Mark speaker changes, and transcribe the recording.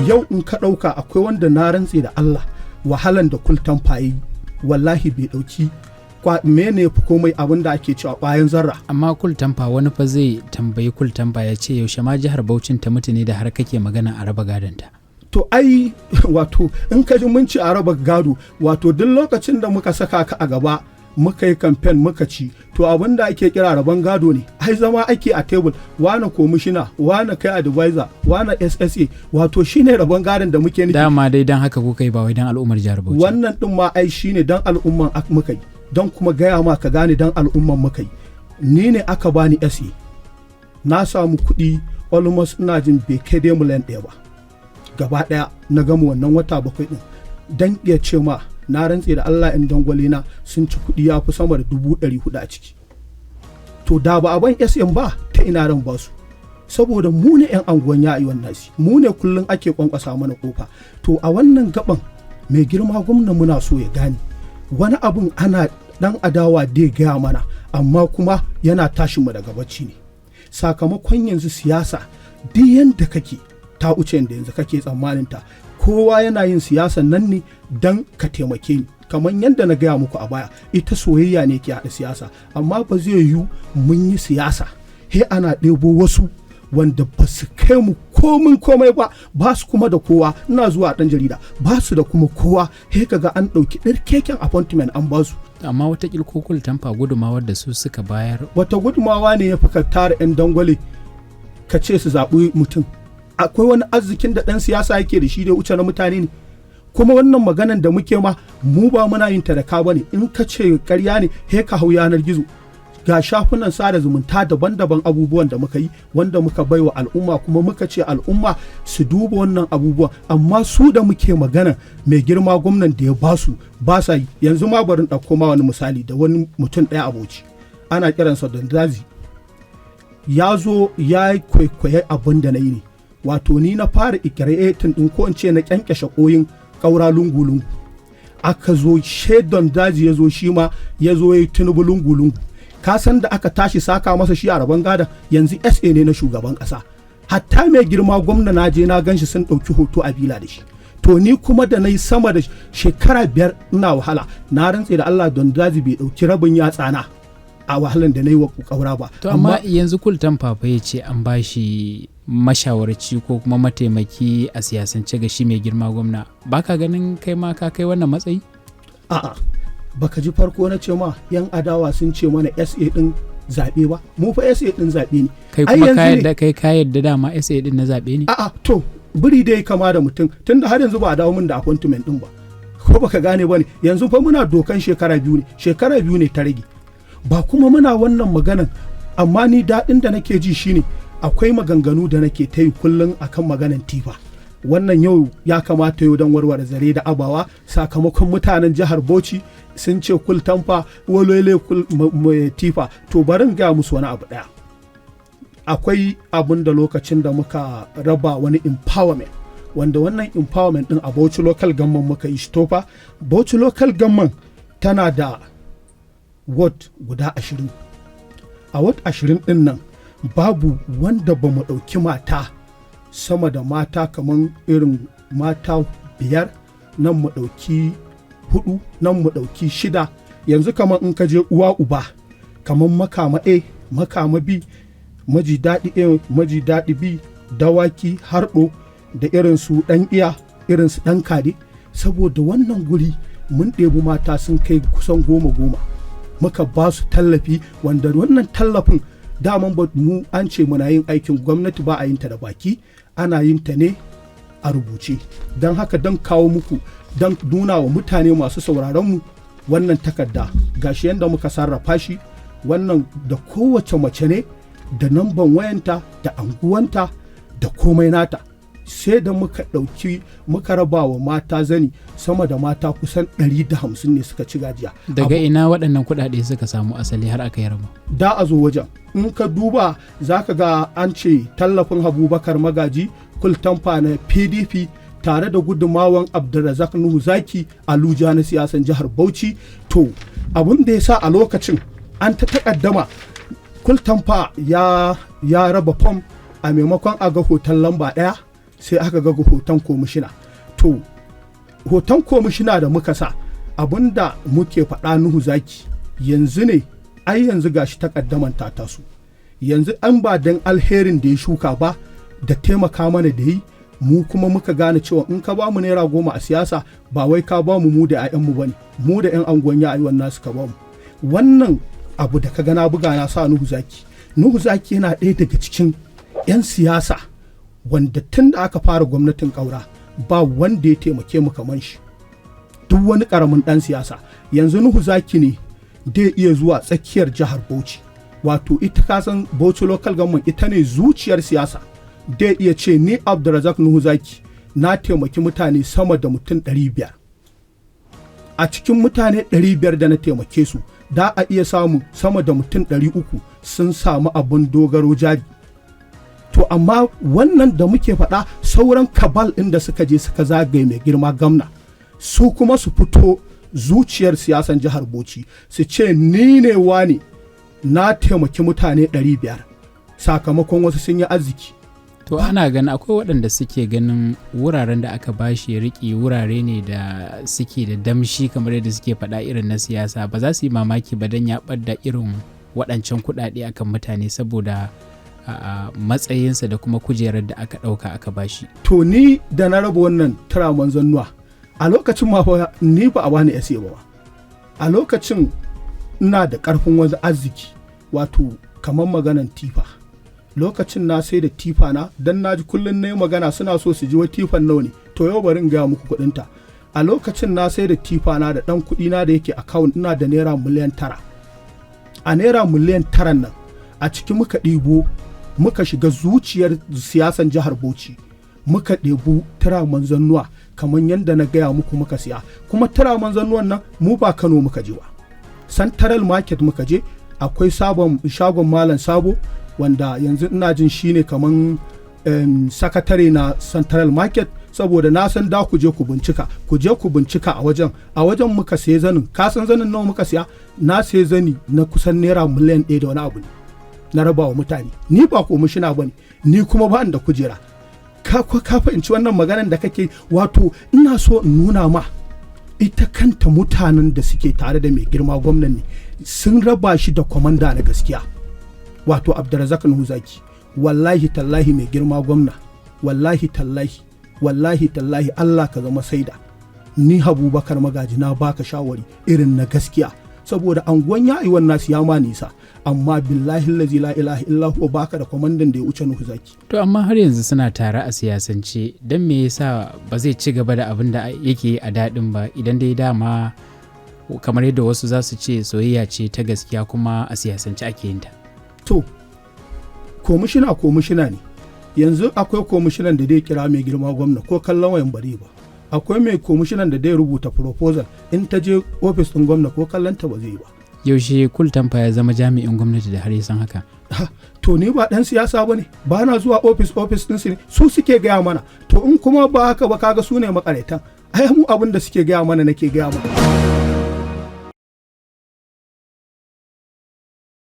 Speaker 1: Yau in ka ɗauka, akwai wanda na rantse da Allah, wahalan da Kultan yi, wallahi bai ɗauki mene fi komai abin da ake cewa ƙwayan zarra.
Speaker 2: Amma Kultamfa, wani fa zai tambayi Kultamfa ya ce, yaushe ma jihar Bauchin ta mutu ne da har kake magana a raba gadonta?
Speaker 1: To ai wato in ka ji mun ci a raba gado, wato duk lokacin da muka saka ka a gaba, muka yi kamfen, muka ci, to abin da ake kira rabon gado ne. Ai zama ake a tebul, wane komishina, wane kai advisor, wane SSA, wato shine rabon gadon da muke nufi.
Speaker 2: Dama dai dan haka kuka yi, ba wai dan al'ummar jihar Bauchi?
Speaker 1: Wannan din ma ai shine dan al'umman muka yi. Don kuma gaya ma ka gane, dan al'umman muka yi. Ni ne aka bani SA, na samu kuɗi almost ina jin bai kai dai miliyan 1 ba gaba ɗaya na gama wannan wata 7 ɗin. Dan iya ce ma, na rantse da Allah, in dangwale na sun ci kuɗi ya fi sama da 400,000 a ciki. To da ba a ban SM ba, ta ina ran ba su? Saboda mu ne 'yan anguwan ya ayyuhan nasi, mu ne kullum ake kwankwasa mana kofa. To a wannan gaban, mai girma gwamna, muna so ya gane wani abun, ana dan adawa dai gaya mana, amma kuma yana tashin mu daga bacci ne. Sakamakon yanzu siyasa duk yanda kake ta wuce yanda yanzu kake tsammanin ta. Kowa yana yin siyasan nan ne don ka taimake ni. Kamar yadda na gaya muku a baya, ita soyayya ne ke haɗa siyasa, amma ba zai yiwu mun yi siyasa he ana ɗebo wasu wanda ba su kai mu komin komai ba, ba su kuma da kowa, ina zuwa ɗan jarida, ba su da kuma kowa, he kaga an ɗauki ɗirkeken appointment an ba su.
Speaker 2: Amma watakil ko Kultamfa gudumawar da su suka bayar.
Speaker 1: Wata gudumawa ne ya fi ka tara 'yan dangwale ka ce su zaɓi mutum? Akwai wani arzikin da ɗan siyasa yake da shi da wuce na mutane ne? Kuma wannan maganan da muke ma, mu ba muna yin ta da ka bane. In ka ce ƙarya ne, he ka hau yanar gizo, ga shafunan sada zumunta daban-daban, abubuwan da muka yi wanda muka baiwa al'umma, kuma muka ce al'umma su duba wannan abubuwan. Amma su da muke magana, mai girma gwamnan da ya basu, ba sa yi. Yanzu ma barin ɗauko ma wani misali da wani mutum ɗaya a Bauchi, ana kiransa Dondazi. Ya zo ya kwaikwaye abin da na yi ne. Wato ni na fara ikiratin ɗin, ko in ce na kyankyashe koyin ƙaura lungu-lungu. Aka zo shedon daji ya zo, shi ma ya zo ya yi Tinubu lungu-lungu. Ka san da aka tashi saka masa shi a rabon gada, yanzu SA ne na shugaban kasa. Hatta mai girma gwamna na je na ganshi, sun ɗauki hoto a bila da shi. To ni kuma da na yi sama da shekara 5 ina wahala, na rantse da Allah, don daji bai ɗauki rabin yatsana a wahalan da na yi wa ƙaura ba.
Speaker 2: To amma yanzu Kultan Fafa ya ce an bashi mashawarci ko kuma mataimaki a siyasance ga shi mai girma gwamna, baka ganin kai ma ka kai wannan matsayi?
Speaker 1: A'a, baka ji farko na ce ma yan adawa sun ce mana SA din zaɓe ba? Mu fa SA din zaɓe ne.
Speaker 2: Kai kuma ka yadda, kai ka yadda dama SA din na zaɓe ne?
Speaker 1: A'a, to biri dai kama da mutum, tunda har yanzu ba a dawo min da appointment din ba, ko baka gane ba ne? Yanzu fa muna dokan shekara 2 ne, shekara 2 ne ta rage. Ba kuma muna wannan maganan, amma ni daɗin da nake ji shine akwai maganganu da nake ta yi kullum akan maganan tifa. Wannan yau ya kamata yau don warware zare da abawa, sakamakon mutanen jihar Bauchi sun ce Kultamfa walele tifa. To barin gaya musu wani abu ɗaya. Akwai abun da lokacin da muka raba wani empowerment, wanda wannan empowerment din a Bauchi Local Government muka yi shi. Tofa Bauchi Local Government tana da ward guda 20. A ward 20 din nan, babu wanda ba mu ɗauki mata sama da mata kamar irin mata biyar, nan mu ɗauki hudu, nan mu ɗauki shida. Yanzu kamar in ka je uwa uba, kamar Makama A, Makama B, Maji Daɗi A, Maji Daɗi B, Dawaki, Harɗo, da irin su Ɗan Iya, irin su Ɗan Kade. Saboda wannan guri mun ɗebi mata sun kai kusan goma goma, muka ba su tallafi, wanda wannan tallafin daman ba mu an ce muna yin aikin gwamnati, ba a yin ta da baki, ana yin ta ne a rubuce. Don haka don kawo muku, don nuna wa mutane masu sauraron mu wannan takarda, gashi yadda muka sarrafa shi. Wannan da kowace mace ne da namban wayanta da anguwanta da komai nata. Sai da muka ɗauki muka raba wa mata zani, sama da mata kusan 150 ne suka ci gajiya.
Speaker 2: Daga ina waɗannan kuɗaɗe suka samu asali har aka yi raba?
Speaker 1: Da a zo wajen, in ka duba za ka ga an ce tallafin Abubakar Magaji Kultamfa na PDP tare da gudunmawan Abdulrazak Nuhu Zaki Aluja na siyasan jihar Bauchi. To abin da ya sa a lokacin an ta takaddama, Kultamfa ya raba fom, a maimakon a ga hoton lamba ɗaya Sai aka ga hoton komishina. To, hoton komishina da muka sa, abinda muke faɗa, Nuhu Zaki yanzu ne, ai yanzu gashi takaddaman ta taso. Yanzu an ba dan alherin da ya shuka ba da taimaka mana da yi, mu kuma muka gane cewa in ka ba mu ₦10 a siyasa, ba wai ka ba mu mu da 'ya'yanmu ba ne, mu da 'yan anguwan ya ayyuan nasu ka ba mu. Wannan abu da ka gana buga na sa Nuhu Zaki, Nuhu Zaki yana ɗaya daga cikin 'yan siyasa wanda tun da aka fara gwamnatin ƙaura ba wanda ya taimake mu kamar shi. Duk wani ƙaramin ɗan siyasa yanzu, Nuhu Zaki ne dai iya zuwa tsakiyar jihar Bauchi, wato ita kasan Bauchi Local Government ita ne zuciyar siyasa, dai iya ce ni Abdulrazak Nuhu Zaki na taimaki mutane sama da mutum 500. A cikin mutane 500 da na taimake su, da a iya samun sama da mutum 300 sun samu abin dogaro jari. To, amma wannan da muke faɗa, sauran cabal ɗin da suka je suka zagaye mai girma gamna, su kuma su fito zuciyar siyasan jihar Bauchi su ce ni ne wane na taimaki mutane 500, sakamakon wasu sun yi arziki.
Speaker 2: To, ana ganin akwai waɗanda suke ganin wuraren da aka bashi ya riƙe wurare ne da suke da damshi, kamar yadda suke faɗa, irin na siyasa. Ba za su yi mamaki ba don ya ɓadda irin waɗancan kuɗaɗe akan mutane saboda a matsayinsa da kuma kujerar da aka ɗauka aka bashi.
Speaker 1: To, ni da na raba wannan turaman zannuwa a lokacin ma fa ni ba a bani SA ba. A lokacin ina da ƙarfin wani arziki, wato kamar maganan tifa. Lokacin na sai da tifa na, dan na ji kullum na yi magana suna so su ji wai tifan nawa ne. To, yau bari in gaya muku kuɗinta. A lokacin na sai da tifa na da ɗan kuɗi na da yake account, ina da ₦9 miliyan. A ₦9 miliyan nan a ciki muka ɗibo muka shiga zuciyar siyasan jihar Bauchi, muka ɗebu turaman zannuwa kamar yadda na gaya muku muka siya. Kuma turaman zannuwan nan, mu ba Kano muka je ba, Central Market muka je. Akwai sabon shagon Malam Sabo, wanda yanzu ina jin shine kaman sakatare na Central Market, saboda na san da ku je ku bincika, ku je ku bincika a wajen. A wajen muka sayi zanin. Ka san zanin nawa muka siya? Na sayi zani na kusan ₦1 miliyan da wani abu ne, na raba wa mutane. Ni ba komishina ba ne, ni kuma ba da kujera. Ka fahimci wannan maganan da kake? Wato ina so in nuna ma ita kanta mutanen da suke tare da mai girma gwamnan ne sun raba shi da kwamanda na gaskiya, wato Abdulrazak Nuhu Zaki. Wallahi tallahi, mai girma gwamna, wallahi tallahi, wallahi tallahi, Allah ka zama saida, ni Abubakar Magaji na baka shawari irin na gaskiya, saboda anguwan ya yi wannan ya ma nisa, amma billahi lazi la ilaha illa huwa baka da kwamandan da ya wuce Nuhu Zaki.
Speaker 2: To, amma har yanzu suna tare a siyasance, don me yasa ba zai ci gaba da abin da yake a daɗin ba, idan dai dama kamar yadda wasu za su ce soyayya ce ta gaskiya kuma a siyasance ake yin ta?
Speaker 1: To, komishina komishina ne. Yanzu akwai komishinan da dai kira mai girma gwamna ko kallon wayan bari ba. Akwai mai komishinan da dai rubuta proposal, in ta je ofis ɗin gwamna ko kallon ta ba zai yi ba.
Speaker 2: Yaushe Kultamfa ya zama jami'in gwamnati da har ya san haka?
Speaker 1: To, ni ba ɗan siyasa ba ne, ba na zuwa ofis ofis ɗin su ne, su suke gaya mana. To, in kuma ba haka ba, kaga su ne makaraitan. Ai mu abin da suke gaya mana nake gaya mana.